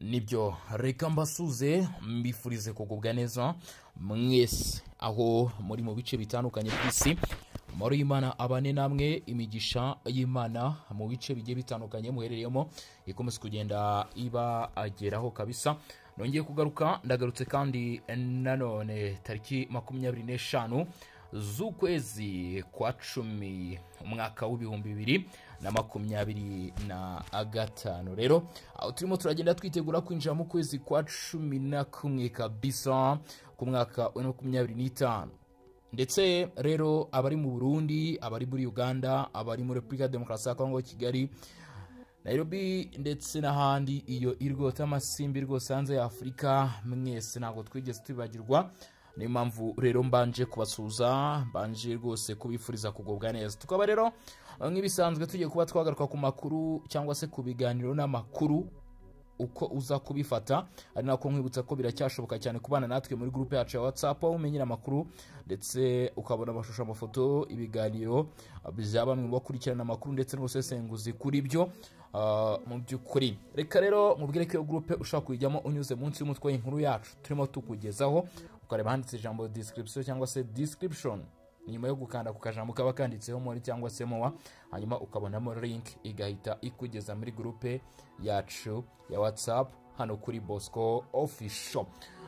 Nibyo, reka mbasuze, mbifurize kugubwa neza mwese aho muri mu bice bitandukanye by'isi. Amahoro y'Imana abane namwe, imigisha y'Imana mu bice bigiye bitandukanye muherereyemo ikomeza kugenda ibageraho kabisa. Nongeye kugaruka, ndagarutse kandi nanone tariki 25 z'ukwezi kwa 10 umwaka w'2025. Rero aho turimo turagenda twitegura kwinjira mu kwezi kwa 11 kabisa ku mwaka wa 2025. Ndetse rero abari mu Burundi, abari muri Uganda, abari muri Repubulika ya Demokarasi ya Kongo, Kigali, Nairobi ndetse n'ahandi iyo irwota amasimbi rwose hanze ya Afurika, mwese ntabwo twigeze tubibagirwa. Niyo mpamvu rero mbanje kubasuhuza, mbanje rwose kubifuriza kugubwa neza. Tukaba rero nk'ibisanzwe tugiye kuba twagaruka ku makuru cyangwa se ku biganiro n'amakuru uko uza kubifata, ari nako nkwibutsa ko biracyashoboka cyane kubana natwe muri groupe yacu ya WhatsApp, aho umenyera amakuru ndetse ukabona amashusho, amafoto, ibiganiro bya bamwe mu bakurikirana amakuru ndetse n'ubusesenguzi kuri byo. Mu by'ukuri reka rero mubwire ko iyo groupe ushobora kuyijyamo unyuze munsi y'umutwe w'inkuru yacu turimo tukugezaho, ukareba handitse ijambo description cyangwa se description, nyuma yo gukanda ku kajambo kaba kanditseho muri cyangwa se mowa, hanyuma ukabonamo link igahita ikugeza muri groupe yacu ya WhatsApp hano kuri Bosco Official.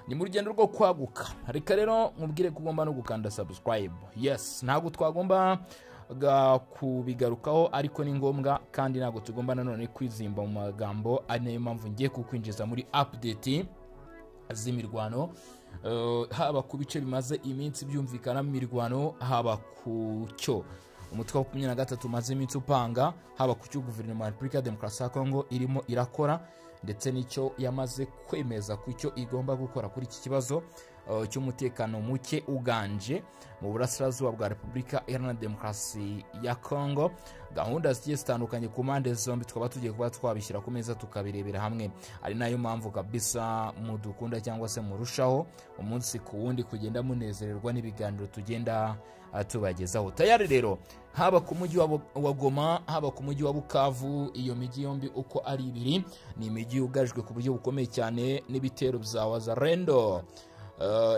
Ni mu rugendo rwo kwaguka. Reka rero mubwire ko ugomba no gukanda subscribe. Yes, ntabwo twagomba kubigarukaho ariko ni ngombwa, kandi ntabwo tugomba nanone kwizimba mu magambo, ari nayo mpamvu ngiye kukwinjiza muri update z'imirwano, haba ku bice bimaze iminsi byumvikana mu mirwano, haba ku cyo umutwe wa 23 umaze iminsi upanga, haba ku cyo guverinoma ya Repubulika ya Demokarasi ya Kongo irimo irakora, ndetse n'icyo yamaze kwemeza ku cyo igomba gukora kuri iki kibazo cy'umutekano muke uganje mu burasirazuba bwa Repubulika Iharanira Demokarasi ya Kongo. Gahunda zigiye zitandukanye ku mpande zombi tukaba tugiye kuba twabishyira ku meza tukabirebera hamwe, ari nayo mpamvu kabisa mudukunda cyangwa se murushaho umunsi ku wundi kugenda munezererwa n'ibiganiro tugenda tubagezaho. Tayari rero haba ku mujyi wa Goma, haba ku mujyi wa Bukavu, iyo mijyi yombi uko ari ibiri ni imijyi yugarijwe ku buryo bukomeye cyane n'ibitero bya Wazalendo.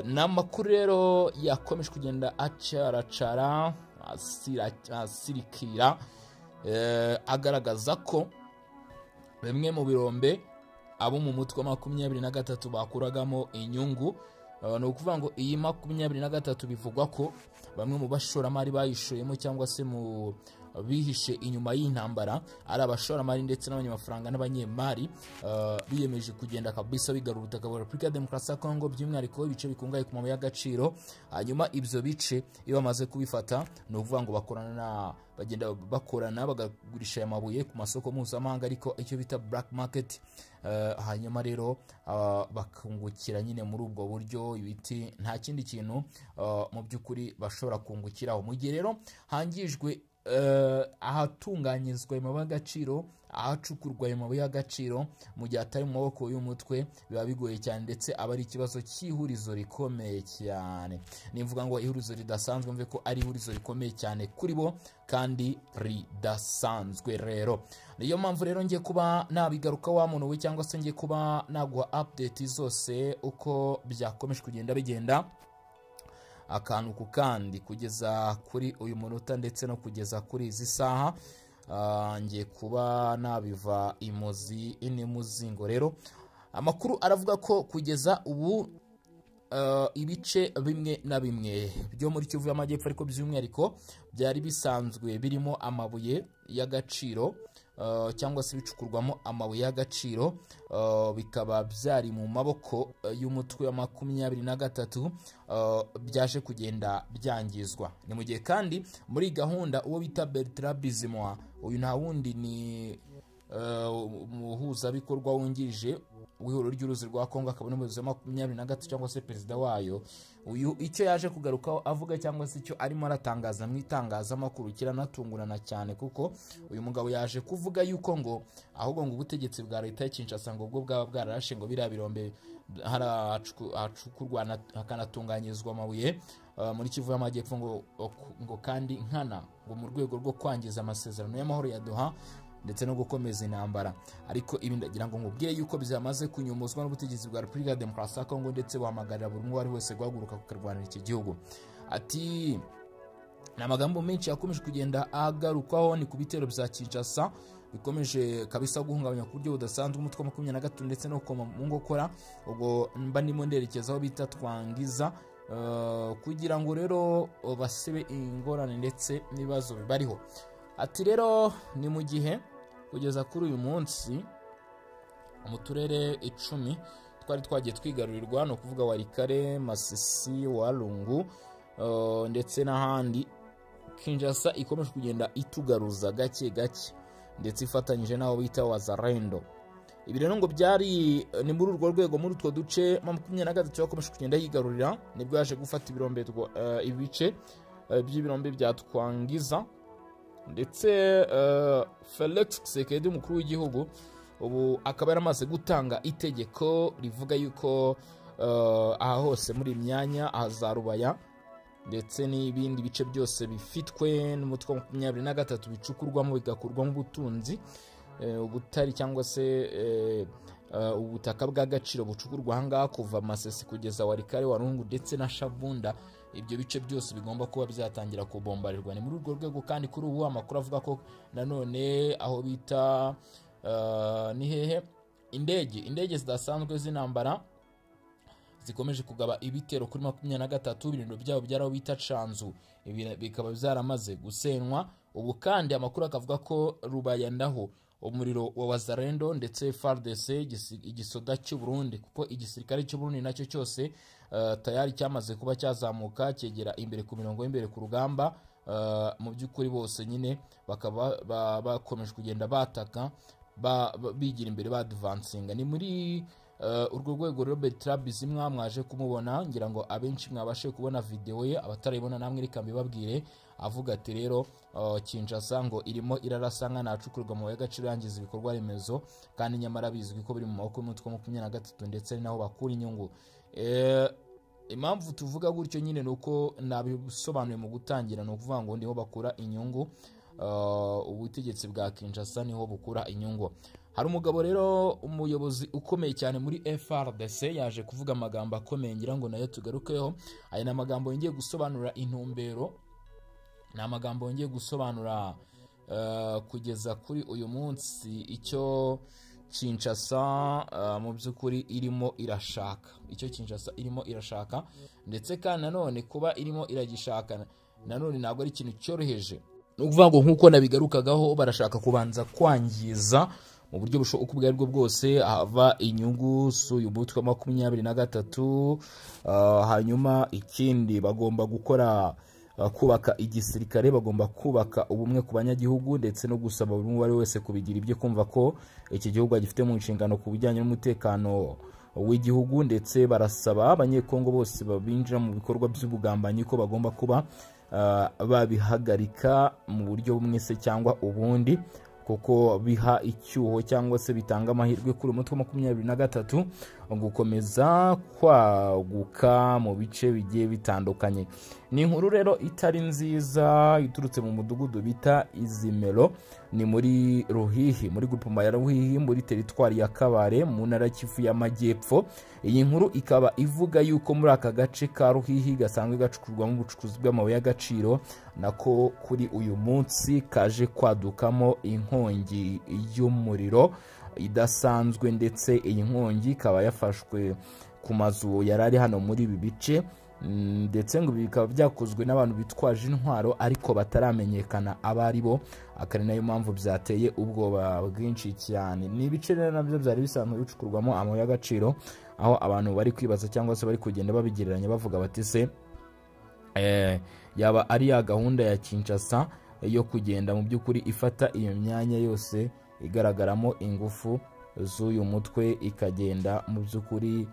N'amakuru rero yakomeje kugenda acaracara asirikira, agaragaza ko bimwe mu birombe abo mu mutwe wa 23 bakuragamo inyungu. Ni ukuvuga ngo iyi 23 bivugwa ko bamwe mu bashoramari bayishoyemo cyangwa se mu bihishe inyuma y'intambara ari abashoramari ndetse n'abanyamafaranga n'abanyemari, biyemeje kugenda kabisa bigarura ubutaka bwa Repubulika ya Demokarasi ya Kongo, by'umwihariko ibice bikungahaye ku mabuye y'agaciro. Hanyuma ibyo bice iyo bamaze kubifata, ni ukuvuga ngo bakorana, bagenda bakorana bagagurisha aya mabuye ku masoko mpuzamahanga, ariko icyo bita black market. Hanyuma rero bakungukira nyine muri ubwo buryo ibiti, nta kindi kintu mu by'ukuri bashobora kungukiraho. Mu gihe rero hangijwe ahatunganyirizwa ayo mabuye y'agaciro, ahacukurwa ayo mabuye y'agaciro, mu gihe atari mu maboko y'umutwe biba bigoye cyane, ndetse aba ari ikibazo cy'ihurizo rikomeye cyane. Nimvuga ngo ihurizo ridasanzwe, mve ko ari ihurizo rikomeye cyane kuri bo kandi ridasanzwe. Rero niyo mpamvu rero ngiye kuba nabigaruka wa muntu we, cyangwa se ngiye kuba naguha update zose uko byakomeje kugenda bigenda akantu ku kandi kugeza kuri uyu munota ndetse no kugeza kuri izi saha. Ngiye kuba nabiva imuzi n'imuzingo. Rero amakuru aravuga ko kugeza ubu ibice bimwe na bimwe byo muri Kivu y'Amajyepfo, ariko by'umwihariko byari bisanzwe birimo amabuye y'agaciro, cyangwa se bicukurwamo amabuye y'agaciro, bikaba byari mu maboko y'umutwe wa 23, byaje kugenda byangizwa. Ni mu gihe kandi muri gahunda uwo bita Bertrand Bizimwa, uyu nta wundi ni umuhuzabikorwa wungirije w'ihuriro ry'uruzi rwa Kongo, akaba n'umuyobozi wa 23 cyangwa se perezida wayo. Uyu icyo yaje kugarukaho avuga cyangwa se icyo arimo aratangaza mu itangazamakuru kiranatungurana cyane, kuko uyu mugabo yaje kuvuga yuko ngo ahubwo ngo ubutegetsi bwa leta ya Kinshasa ngo ubwo bwaba bwararashe ngo biriya birombe hacukurwa hakanatunganyirizwa amabuye muri Kivu y'Amajyepfo, ngo kandi nkana ngo mu rwego rwo kwangiza amasezerano y'amahoro ya Doha. ndetse no gukomeza intambara. Ariko ibi ndagira ngo nkubwire yuko byamaze kunyomozwa n'ubutegetsi bwa Repubulika ya Demokarasi ya Kongo, ndetse buhamagarira buri umwe wese guhaguruka kukarwanira iki gihugu. Ati ni amagambo menshi yakomeje kugenda agarukwaho ni ku bitero bya Kinshasa bikomeje kabisa guhungabanya ku buryo budasanzwe umutwe wa 23 ndetse no koma mu ngokora. Ubwo mba ndimo nderekezaho bita Twangiza, kugira ngo rero basebe ingorane ndetse n'ibibazo bibariho. Ati rero ni mu gihe kugeza kuri uyu munsi mu turere 10 twari twagiye twigarurirwa, no kuvuga Walikale, Masisi, Walungu ndetse n'ahandi, Kinshasa ikomeje kugenda itugaruza gake gake ndetse ifatanyije n'abo bita Wazalendo. Ibi rero ngo byari ni muri urwo rwego muri utwo duce 23 yakomeje kugenda yigarurira, nibwo yaje gufata ibirombe ibice by'ibirombe bya Twangiza. Ndetse Felix Tshisekedi umukuru w'igihugu ubu akaba yaramaze gutanga itegeko rivuga yuko aha hose muri imyanya ahazarubaya ndetse n'ibindi bice byose bifitwe n'umutwe wa 23 bicukurwamo bigakurwamo ubutunzi, ubutari cyangwa se ubutaka bw'agaciro bucukurwa ahangaha kuva Masisi kugeza Walikale, Walungu ndetse na Shabunda. Ibyo bice byose bigomba kuba byatangira kubombarirwa. Ni muri urwo rwego kandi kuri ubu amakuru avuga ko nanone aho bita ni hehe indege zidasanzwe z'intambara zikomeje kugaba ibitero kuri 23, ibirindiro byabo byaraho bita Canzu, ibi bikaba byaramaze gusenwa. Ubu kandi amakuru akavuga ko Rubaya ndaho umuriro wa Wazalendo ndetse FARDC, igisoda cy'u Burundi, kuko igisirikare cy'u Burundi nacyo cyose tayari cyamaze kuba cyazamuka cyegera imbere ku mirongo y'imbere ku rugamba. Mu by'ukuri bose nyine bakaba bakomeje kugenda bataka bigira imbere badvancinga. Ni muri urwo rwego rero Bertrand Bizimwa mwaje kumubona, ngira ngo abenshi mwabashe kubona video ye, abatarayibona namwe reka mbibabwire. Avuga ati rero Kinshasa ngo irimo irarasa nka nacukurwa mu y'agaciro yangiza ibikorwa remezo, kandi nyamara bizwi ko biri mu maboko y'umutwe wa 23 ndetse naho bakura inyungu. Impamvu tuvuga gutyo nyine nuko nabisobanuye mu gutangira, no kuvuga ngo niho bakura inyungu, ubutegetsi bwa Kinshasa niho bukura inyungu. Hari umugabo rero umuyobozi ukomeye cyane muri FARDC yaje kuvuga amagambo akomeye, ngira ngo nayo tugarukeho. Aya ni amagambo yongeye gusobanura intumbero, ni amagambo yongeye gusobanura kugeza kuri uyu munsi icyo Kinshasa mu by'ukuri irimo irashaka, icyo Kinshasa irimo irashaka, ndetse kandi nanone kuba irimo iragishaka nanone ntabwo ari ikintu cyoroheje. Ni ukuvuga ngo nkuko nabigarukagaho, barashaka kubanza kwangiza mu buryo bushoboka ubwo aribwo bwose hava inyungu z'uyu mutwe wa 23. Hanyuma ikindi bagomba gukora kubaka igisirikare, bagomba kubaka ubumwe ku banyagihugu ndetse no gusaba buri umwe wese kubigira ibyo, kumva ko iki gihugu gifite mu nshingano ku bijyanye n'umutekano w'igihugu. Ndetse barasaba abanyekongo bose babinjira mu bikorwa by'ubugambanyi ko bagomba kuba babihagarika mu buryo bumwe se cyangwa ubundi, kuko biha icyuho cyangwa se bitanga amahirwe kuri umutwe wa 23 gukomeza kwaguka mu bice bigiye bitandukanye. Ni inkuru rero itari nziza iturutse mu mudugudu bita Izimero, ni muri Ruhihi, muri groupement ya Ruhihi, muri teritwari ya Kabare, mu ntara Kivu y'Amajyepfo. Iyi nkuru ikaba ivuga yuko muri aka gace ka Ruhihi gasanzwe gacukurwamo ubucukuzi bw'amabuye y'agaciro, nako kuri uyu munsi kaje kwadukamo inkongi y'umuriro idasanzwe, ndetse iyi nkongi ikaba yafashwe ku mazu yarari hano muri ibi bice, ndetse ngo bikaba byakozwe n'abantu bitwaje intwaro ariko bataramenyekana abari bo, akari nayo mpamvu byateye ubwoba bwinshi cyane. Ni ibice rero nabyo byari bisanzwe bicukurwamo amabuye y'agaciro, aho abantu bari kwibaza cyangwa se bari kugenda babigereranya bavuga bati se yaba ari ya gahunda ya Kinshasa yo kugenda mu by'ukuri ifata iyo myanya yose igaragaramo ingufu z'uyu mutwe ikagenda mu by'ukuri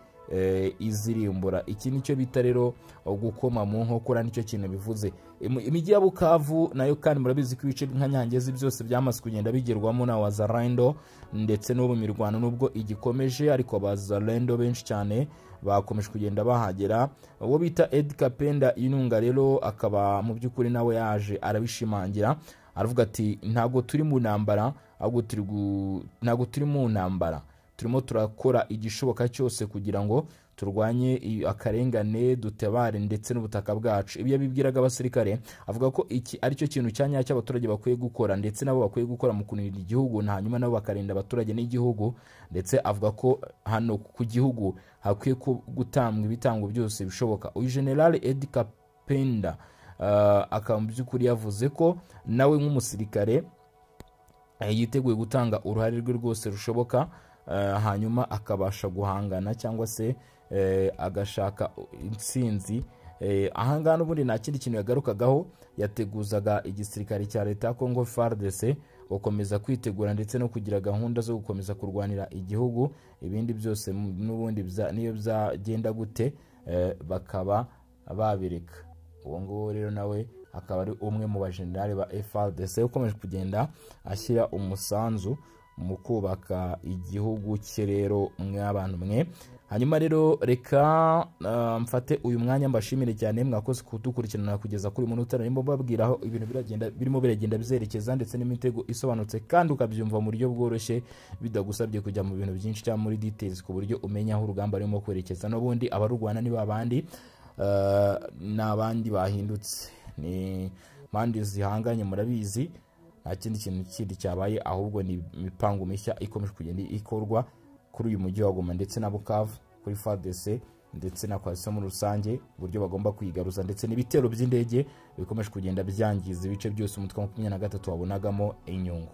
izirimbura. Iki nicyo bita rero gukoma mu nkokora, nicyo kintu bivuze. Imijyi ya Bukavu nayo kandi murabizi ko ibice nka Nyangezi byose byamaze kugenda bigerwamo na Wazalendo, ndetse n'ubu mirwano nubwo igikomeje ariko Abazalendo benshi cyane bakomeje kugenda bahagera. Uwo bita Ed Kapenda Inunga rero akaba mu by'ukuri nawe yaje arabishimangira, Aravuga ati ntabwo turi mu ntambara, ahubwo ntabwo turi mu ntambara, turimo turakora igishoboka cyose kugira ngo turwanye akarengane, dutabare ndetse n'ubutaka bwacu. Ibyo yabibwiraga abasirikare, avuga ko iki aricyo kintu cya nyacyo abaturage bakwiye gukora, ndetse nabo bakwiye gukora mu kurinda igihugu, hanyuma nabo bakarinda abaturage n'igihugu. Ndetse avuga ko hano ku gihugu hakwiye gutambwa ibitango byose bishoboka. Uyu General Edi Kapenda akaba mu by'ukuri yavuze ko nawe nk'umusirikare yiteguye gutanga uruhare rwe rwose rushoboka, hanyuma akabasha guhangana cyangwa se agashaka intsinzi. Ahangaha n'ubundi nta kindi kintu yagarukagaho, yateguzaga igisirikare cya leta ya Congo FARDC gukomeza kwitegura ndetse no kugira gahunda zo gukomeza kurwanira igihugu. Ibindi byose n'ubundi niyo byagenda gute bakaba babireka. Uwo nguwo rero nawe akaba ari umwe mu bajenerali ba FARDC ukomeje kugenda ashyira umusanzu mu kubaka igihugu cye rero mw'abantu mwe. Hanyuma rero reka mfate uyu mwanya mbashimire cyane, mwakoze kudukurikirana kugeza kuri munota narimo mbabwira aho ibintu birimo biragenda bizerekeza, ndetse n'imitego isobanutse kandi ukabyumva mu buryo bworoshye bidagusabye kujya mu bintu byinshi cyangwa muri details, ku buryo umenya aho urugamba rurimo kwerekeza. N'ubundi abarurwana ni babandi, n'abandi bahindutse, ni mpande zihanganye murabizi, nta kindi kintu kindi cyabaye, ahubwo ni imipango mishya ikomeje kugenda ikorwa kuri uyu mujyi wa Goma ndetse na Bukavu, kuri FARDC ndetse na coalition muri rusange, uburyo bagomba kwigaruza, ndetse n'ibitero by'indege bikomeje kugenda byangiza ibice byose umutwe wa 23 wabonagamo inyungu.